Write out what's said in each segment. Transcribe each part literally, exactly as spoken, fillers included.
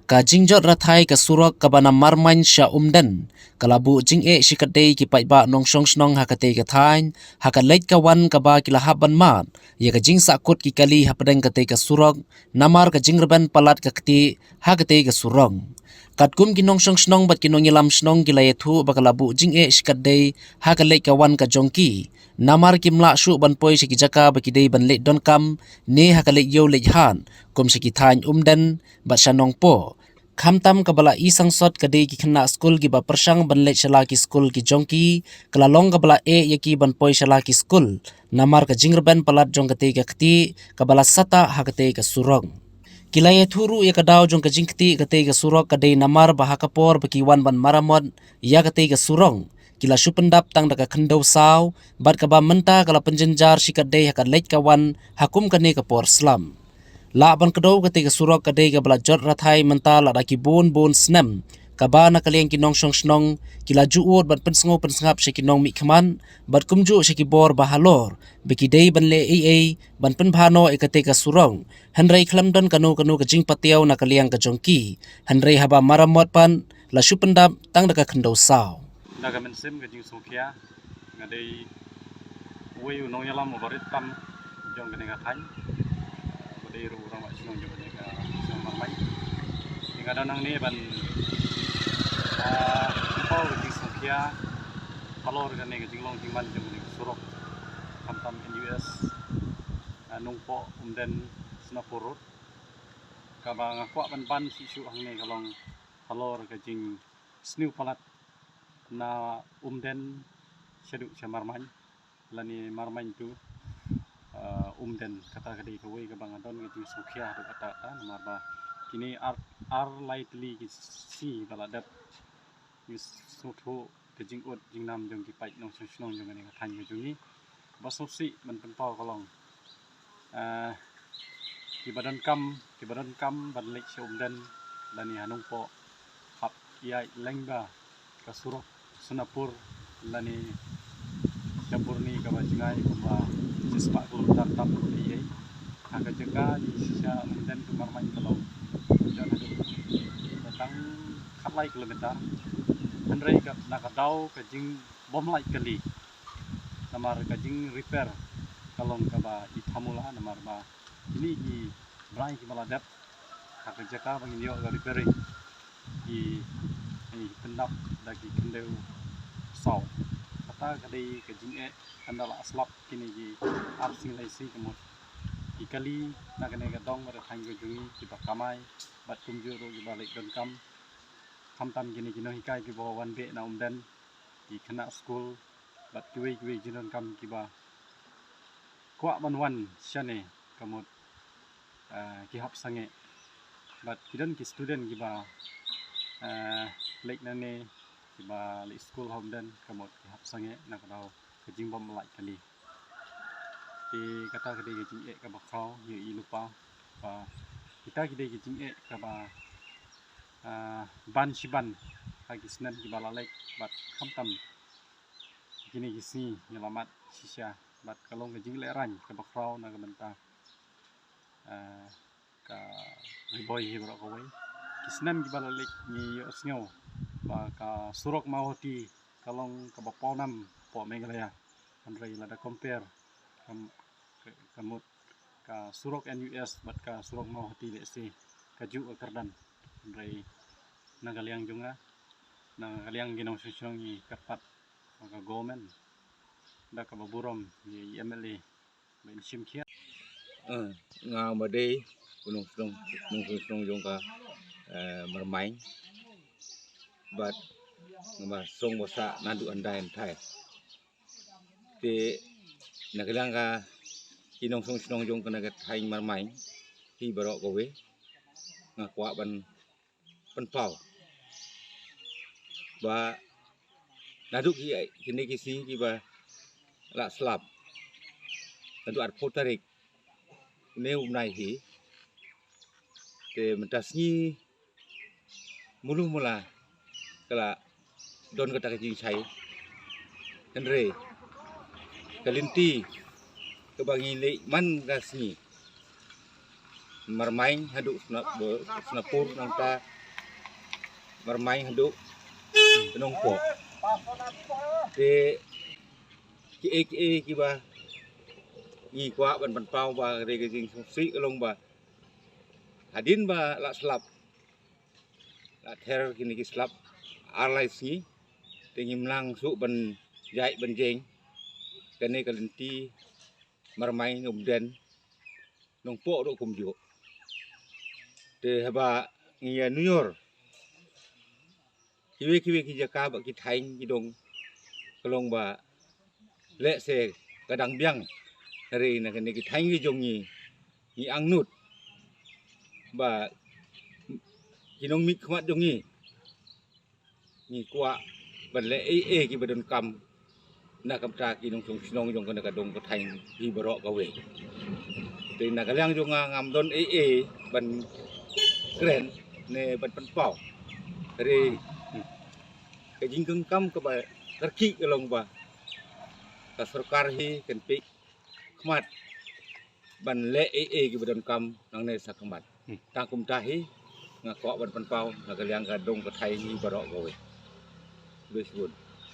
Ka jingjot rathai ka surok kaba na Marmain sha Umden ka la buh jingeh shikatdei ki paidbah nongshong shnong ha katei ka thaiñ, ha ka leit ka wan kaba ki la hap ban mad ïa ka jingsahkut ki kali hapdeng katei ka surok, namar ka jingrben palat ka ktieh ha katei ka surok. Katkum ki nongshong shnong bad ki nongïalam shnong ki la ïathuh ba ka la buh jingeh shikatdei ha ka leit ka wan ka jong ki, namar kim lah shuh ban poi sha ki jaka ba ki dei ban leit donkam ne ha ka leit ïew leit hat, kum sha ki thaiñ Umden bad sha Nongpoh. Khamtam kaba la i sangsot ka dei ki khynnah skul kiba pyrshang ban leit sha la ki skul ki jong ki, ka la long kaba la eh ïa ki ban poi sha la ki skul, namar ka jingrben palat jong katei ka ktieh kaba la sah ha katei ka surok. Ki la ïathuh ruh ïa ka daw jong ka jingktieh katei ka surok ka dei namar ba ha ka por ba ki wan ban maramot ïa katei ka surok, ki la shu pyndap tang da ka khyndew saw, bad kaba mynta ka la pynjynjar shikatdei ha ka leit ka wan ha kum kane ka por slap. Lah ban kdew katei ka surok ka dei kaba la jot rathai mynta lada ki bun bun snem, kaba na ka liang ki nongshong shnong ki la ju ud bad pynsngew pynsngap sha ki nongmihkhmat bad kumjuh sha ki bor ba halor ba ki dei ban leh ei ei ban pynbha noh ïa katei ka surok, hynrei khlem don kano kano ka jingpatiaw na ka liang ka jong ki, hynrei haba maramot pat la shu pyndap tang da ka khyndew saw. Na ka mynsiem ka jingsngewkhia, nga dei uwei u nongïalam uba rit tam jong kane ka thaiñ, uba dei ruh u rangbah shnong jong kane ka shnong Marmain. Nga don hangne ban, ah, pynpaw ka jingsngewkhia halor kane ka jinglong jingman jong kane ka surok, khamtam N U S, ah, Nongpoh Umden Sonapur Road. Kaba nga kwah ban ban shisha hangne ka long halor ka jingsniew palat na Umden shaduh sha Marmain, lane Marmain to, uh, Umden. Kata ka dei kawei kaba nga don ka jingsngewkhia haduh katta katta, namar ba kine ar, ar lai tylli ki sngi ba la dep, ngi sngewthuh ka jingud jingnam jong ki paid nongshong shnong jong kane ka thaiñ ka jong ngi. Ba sngewsih ban pynpaw ka long, eh, kiba donkam, kiba donkam ban leit sha Umden lane ha Nongpoh, hap ïaid lyngba ka surok Sonapur lane Sha Burni kaba jngai kumba shispah kilometer tam ei ei. Ha ka jaka shisha Umden to Marmain ka long, jan haduh tang khatlai kilometer. Hynrei ka, na ka daw ka jingbymlait kali, namar ka jingrepair ka long kaba i thamula, namar ba kine ki bnai kiba la dep, ha ka jaka ba ngin ïoh ka repairing, ki, ki pyndap da ki khyndew saw. Kata ka dei ka jingeh, ynda la slap kine ki ar sngi lai sngi ka mut, ki kali na kane ka dong bad ka thaiñ ka jong ngi kiba kamai bad kumjuh ruh kiba leit donkam, khamtam kine ki nonghikai kiba wan beh na Umden, ki khynnah skul bad kiwei kiwei ki jingdonkam kiba kwah ban wan shane, ka mut, eh, ki hap sangeh. Bad ki don ki student kiba, eh, leit nangne, kiba leit skul ha Umden, ka mut ki hap sangeh na ka daw ka jingbymlait kali. Te kata ka dei ka jingeh kaba khraw, ïa i lypa ba kita ki dei ki jingeh kaba, ah, ban shi ban ha ki snem kiba la leit bad khamtam kine ki sngi ngi la mad shisha, bad ka long ka jinglehraiñ kaba khraw na ka bynta, ah, ka Ri Bhoi hi baroh kawei. Ki snem kiba la leit ngi ïohsngew ba ka surok Mawhati ka long kaba pawnam hapoh Meghalaya. Hynrei lada compare ka, ka, ka mut ka surok N U S bad ka surok Mawhati lehse kajuh ka kyrdan. Hynrei na ka liang jong nga, na ka liang ki nongshong shnong ngi kyrpad ha ka government da kaba burom ïa i M L A ba in shimkhia. Eh, nga ma dei u nongshong, nongshong shnong jong ka, eh, Marmain. Bad nga ma song ba sah naduh hyndai hynthai. Te na ka liang ka ki nongshong shnong jong kane ka thaiñ Marmain hi baroh kawei, nga kwah ban pynpaw ba naduh ki, kine ki sngi kiba la slap, naduh arphew tarik une u bnai hi, te mynta sngi mulu mula ka la don kata ka jingshai. Hynrei ka lynti kaba ngi leit man ka sngi Marmain haduh Sona-, Sonapur, nangta Marmain haduh Nongpoh. Te ki ei ki ei kiba ngi kwah ban pynpaw ba ka dei ka jingsngewsih ka long ba hadien ba la slap, la ther kine ki slap ar lai sngi, te ngim nang shuh ban ïaid ban jeng. Kane ka lynti Marmain, Umden, Nongpoh ruh kumjuh. Te haba ngi ïa nujor kiwei kiwei ki jaka bad ki thaiñ ki dong, ka long ba lehse ka dang biang. Hynrei na kane ki thaiñ ki jong ngi, ngi angnud ba ki nongmihkhmat jong ngi, ngi kwah ban leh ei ei kiba donkam na ka bynta ki nongshong shnong jong kane ka dong ka thaiñ hi baroh kawei. Te na ka liang jong nga ngam don ei ei ban kren ne ban pynpaw. Hynrei ka jingdonkam kaba kyrkieh ka long ba ka sorkar hi kan peit khmat ban leh ei ei kiba donkam nangne sha khmat. Hmm. Tang kumta hi nga kwah ban pynpaw na ka liang ka dong ka thaiñ hi baroh kawei. Khublei shibun.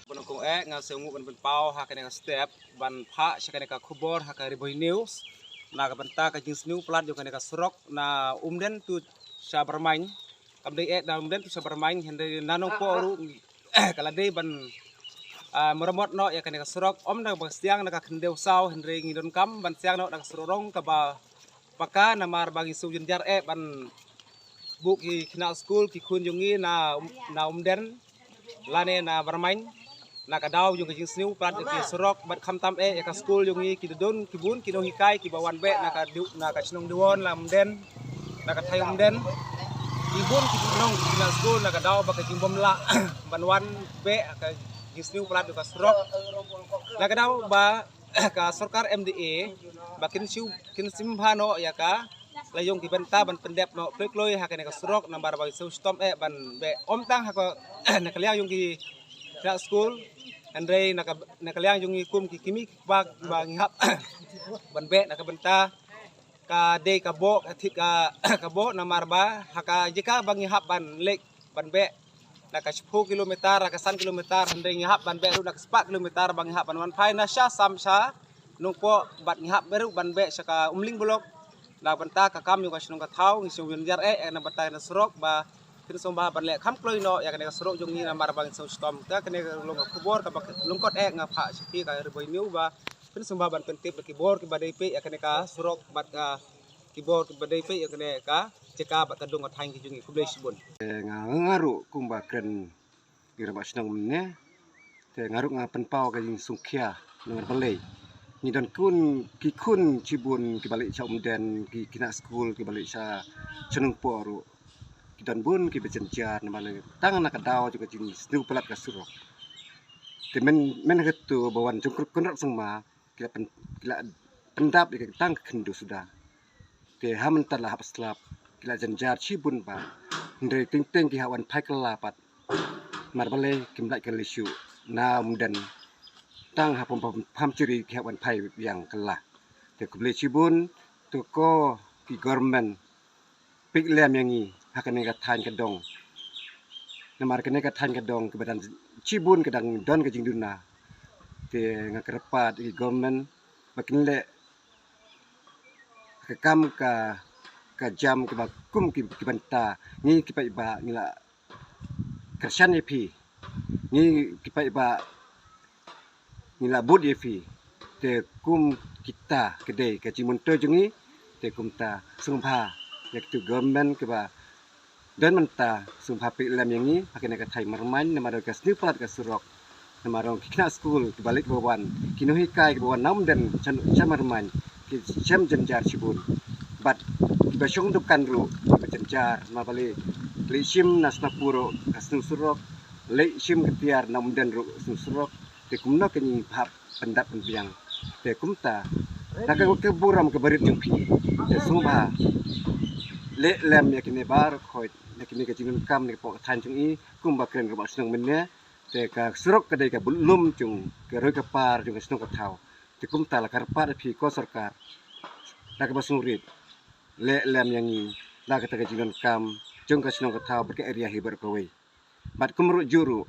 Bun kong eh, nga sngewnguh ban pynpaw ha kane ka step ban phah sha kane ka khubor ha ka Ri Bhoi News na ka bynta ka jingsniew palat jong kane ka surok na Umden to sha Barmain. Kam dei eh na Umden to sha Barmain, hynrei na Nongpoh ruh ka la dei ban, ah, maramot noh ïa kane ka surok. Ym da ba siang na ka khyndew saw, hynrei ngi donkam ban siang noh da ka surok rong kaba paka, namar ba ngi shu jynjar eh ban buh ki khynnah skul, ki khun jong ngi na, na Umden lane na Barmain na ka daw jong ka jingsniew palat jong ki surok. Bad khamtam eh ïa ka skul jong ngi, ki don ki bun ki nonghikai kiba wan beh na ka du-, na ka shnong Diwon la Umden, na ka thaiñ Umden. Ki bun ki nong ki na skul na ka daw ba ka jingbym lah ban wan beh ka jingsniew palat jong ka surok. Na ka daw ba ka sorkar M D A ba kin shu, kin sngewbha noh ïa ka la jong ki bynta ban pyndep noh kloi kloi ha kane ka surok, namar ba shu shitom eh ban beh, ym tang ha ka na ka liang jong ki khynnah skul, hynrei na ka, na ka liang jong ngi kum ki kmie ki kpa ba ngi hap ban beh na ka bynta ka dei ka boh, ka thied ka, ka boh, namar ba ha ka jaka ba ngi hap ban leit ban beh na ka shiphew kilometer, na ka san kilometer, hynrei ngi hap ban beh ruh na ka spah kilometer ba ngi hap ban wan phai na sha sam sha Nongpoh, bad ngi hap beh ruh ban beh sha ka Umling Block. Na ka bynta ka kam jong ka shnong ka thaw ngi shu jynjar eh na ka bynta na surok ba phin sngewbha ban leh kham kloi noh ïa kane ka surok jong ngi, namar ba ngi shu shitom. Te kane ka long ka khubor kaba lyngkot eh nga phah sha phi ka Ri Bhoi News ba phin sngewbha ban pyntip da ki bor kiba dei peit ïa kane ka surok bad ka ki bor kiba dei peit ïa kane ka jaka bad ka dong ka thaiñ ki jong ngi. Khublei shibun. Eh, nga, nga ruh kumba kren ki rangbah shnong mynne, te nga ruh nga pynpaw ka jingsngewkhia, namar balei ngi don khun, ki khun shibun kiba leit sha Umden, ki khynnah skul kiba leit sha, sha Nongpoh ruh ki don bun kiba jynjar, namar balei tang na ka daw jong ka jingsniew palat ka surok. Te myn, myn ha kato ba wan jong Conrad Sangma ki la pyn-, ki la pyndap ïa ka tang ka khyndew suda. Te ha mynta la hap slap, ki la jynjar shibun bha. Hynrei teng teng ki hap wan phai kylla pat. Namar balei kim lah kylla shuh na Umden. Tang ha Pam-, Pam-, Pamchiri ki hap wan phai biang kylla. Te khublei shibun, to ko ki government peit lem ïa ngi ha kane ka thaiñ ka dong. Namar kane ka thaiñ ka dong kaba dang shibun ka dang don ka jingduna. Te nga kyrpad ïa ki government ba kin leh ka kam ka, ka jam kaba kum ki, ki bynta. Ngi ki paidbah ngi la kyrshan ïa phi. Ngi ki paidbah ngi la bud ïa phi. Te kum kita ka dei ka jingmyntoi jong ngi. Te kumta sngewbha ïa kitu government kiba don mynta sngewbha peit lem ïa ngi ha kane ka thaiñ Marmain, namar ka sniew palat ka surok. Namar ki khynnah skul kiba leit ba wan, ki nonghikai kiba wan na Umden sha, sha Marmain, ki shem jynjar shibun. Bad kiba shong dukan ruh kiba jynjar, namar balei leit shim na Snapur ruh ka sniew surok, leit shim ka tiar na Umden ruh sniew surok. Te kumno ka ngi hap pyndap pynbiang. Te kumta na ka, ka burom ka barit jong phi, te sngewbha leh lem ïa kine baroh khoit, ïa kine ka jingdonkam na ka pok ka thaiñ jong i, kumba kren rangbah shnong mynne. Te ka surok ka dei ka bud lum jong ka roi ka par jong ka shnong ka thaw. Te kumta la kyrpad ïa phi ko sorkar, da kaba sngewrit, leh lem ïa ngi da kata ka jingdonkam jong ka shnong ka thaw bad ka area hi baroh kawei. Bad kum ruh ju ruh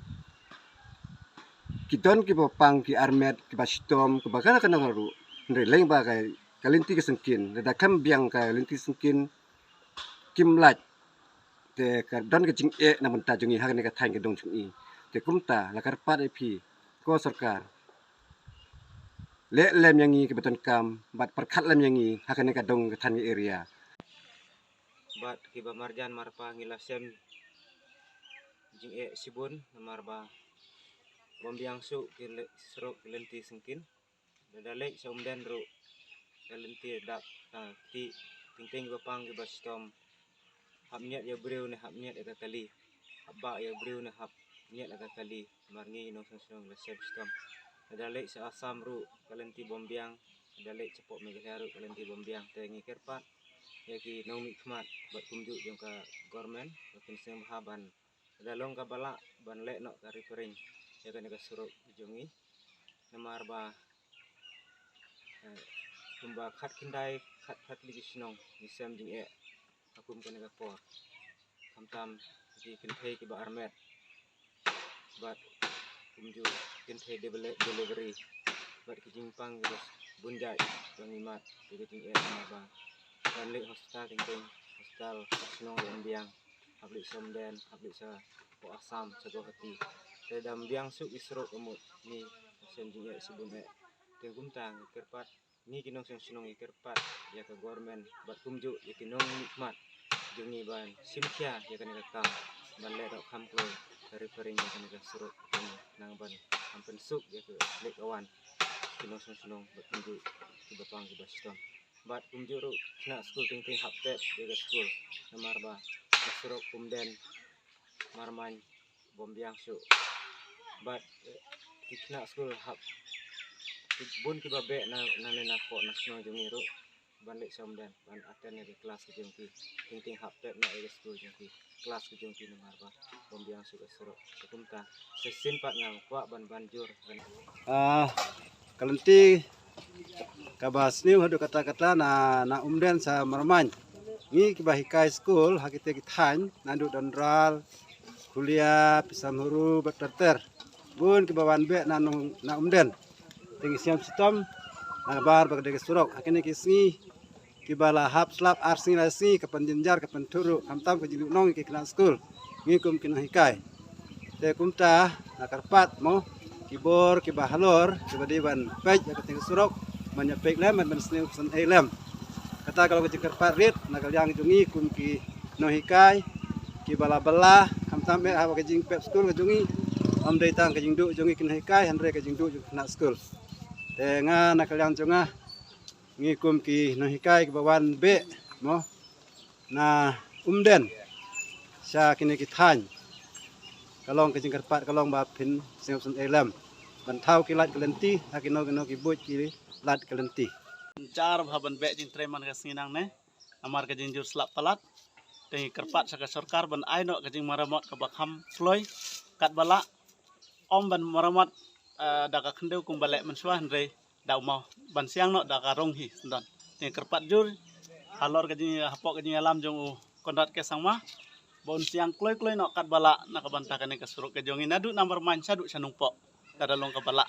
ki don kiba pang ki armet kiba shitom kiba kana kana ruh. Hynrei leng ba ka, ka lynti ka sengkin, lada khlem biang ka lynti sengkin kim lait. Te ka don ka jingeh na bynta jong ngi ha kane ka thaiñ ka dong jong ngi. Te kumta la kyrpad ïa phi ko sorkar, leh lem ïa ngi kiba donkam bad pyrkhat lem ïa ngi ha kane ka dong ka thaiñ ka area. Bad kiba marjan marpa ngi la sem jingeh shibun namar ba bym biang shuh ki le-, surok ki lynti sengkin. Lada leit sha Umden ruh ka lynti dap ta ti tingting ba pang kiba shitom. Hap ñiat ïa briew ne hap ñiat ïa ka kali. Hap bah ïa briew ne hap ñiat ïa ka kali. Mar ngi nongshong shnong la sem shitom. Lada leit sha Assam ruh ka lynti bym biang. Lada leit shapoh Meghalaya ruh ka lynti bym biang. Te ngi kyrpad ïa ki nongmihkhmat bad kumjuh jong ka government ba kin sngewbha ban lada long kaba lah ban leh noh ka repairing ïa kane ka surok jong ngi. Namar ba, eh, kumba khatkhyndai khatkhyndai ki shnong ngi sem jingeh ha kum kane ka por. Khamtam ki kynthei kiba armet bad kumjuh kynthei debele-, delivery bad ki jingpang kiba bun jait ba ngi mad ïa ka jingeh namar ba ban leit hospital teng teng, hospital ha shnong ruh ym biang. Hap leit sha Umden, hap leit shapoh Assam, sha Guwahati. Te da ym biang shuh ki surok ka mut ngi sem jingeh shibun eh. Te kumta ngi kyrpad, ngi ki nongshong shnong ngi kyrpad ïa ka government bad kumjuh ïa ki nongmihkhmat jong ngi ban shim khia ïa kane ka kam ban leh doh kham kloi ka repairing ïa kane ka surok jong ngi nang ban kham pynsuk ïa ka leit ka wan ki nongshong shnong bad kumjuh kiba pang kiba shitom. Bad kumjuh ruh khynnah skul teng teng hap pep ïa ka skul namar ba ka surok Umden Marmain bym biang shuh. Bad, eh, ki khynnah skul hap ki bun kiba beh na, na ne na poh na shnong jong ngi ruh ban leit sha Umden ban attend ïa ki klas ki jong ki. Teng teng hap pep na ïa ki skul jong ki, klas ki jong ki namar ba bym biang shuh ka surok. Te kumta shisien pat nga kwah ban ban jur. Ah, ka lynti kaba sniew haduh katta katta na, na Umden sha Marmain. Ngi kiba hikai skul ha kita ki thaiñ naduh Dondral, Kulia, Pisam Huru bad ter ter. Bun kiba wan beh na nong, na Umden. Te ngi sngewshitom na ka bar ba ka dei ka surok. Ha kine ki sngi kiba la hap slap ar sngi lai sngi ka pynjynjar ka pynthuh ruh khamtam ka jingduhnong ïa ki khynnah skul. Ngi kum ki nonghikai. Te kumta nga kyrpad mo ki bor kiba halor kiba dei ban peit ïa ka teng surok ban ïa peit lem ban sniew san ei lem. Kata ka long ka jingkyrpad rit na ka liang jong ngi kum ki nonghikai kiba la bylla khamtam eh haba ka jingpep skul ka jong ngi. Ym dei tang ka jingduh jong ngi ki nonghikai hynrei ka jingduh jong ki khynnah skul. Te nga na ka liang jong nga ngi kum ki nonghikai kiba wan beh mo na Umden sha kine ki thaiñ. Ka long ka jingkyrpad ka long ba phin sngewsynei lem ban thaw ki light ka lynti ha kino kino ki buit ki light ka lynti. Jar bha ban beh jingtrei man ka sngi nangne namar ka jingjur slap palat. Te ngi kyrpad sha ka sorkar ban ai noh ka jingmaramot kaba kham kloi katba lah. Ym ban maramot, eh, da ka khyndew kumba leh mynshuwa hynrei da u maw ban siang noh da ka rong hi syndon. Te ngi kyrpad jur halor ka jing, hapoh ka jingïalam jong u Conrad K Sangma ba un siang kloi kloi noh katba lah na ka bynta kane ka surok ka jong ngi naduh na Marmain shaduh sha Nongpoh. Lada long kaba lah.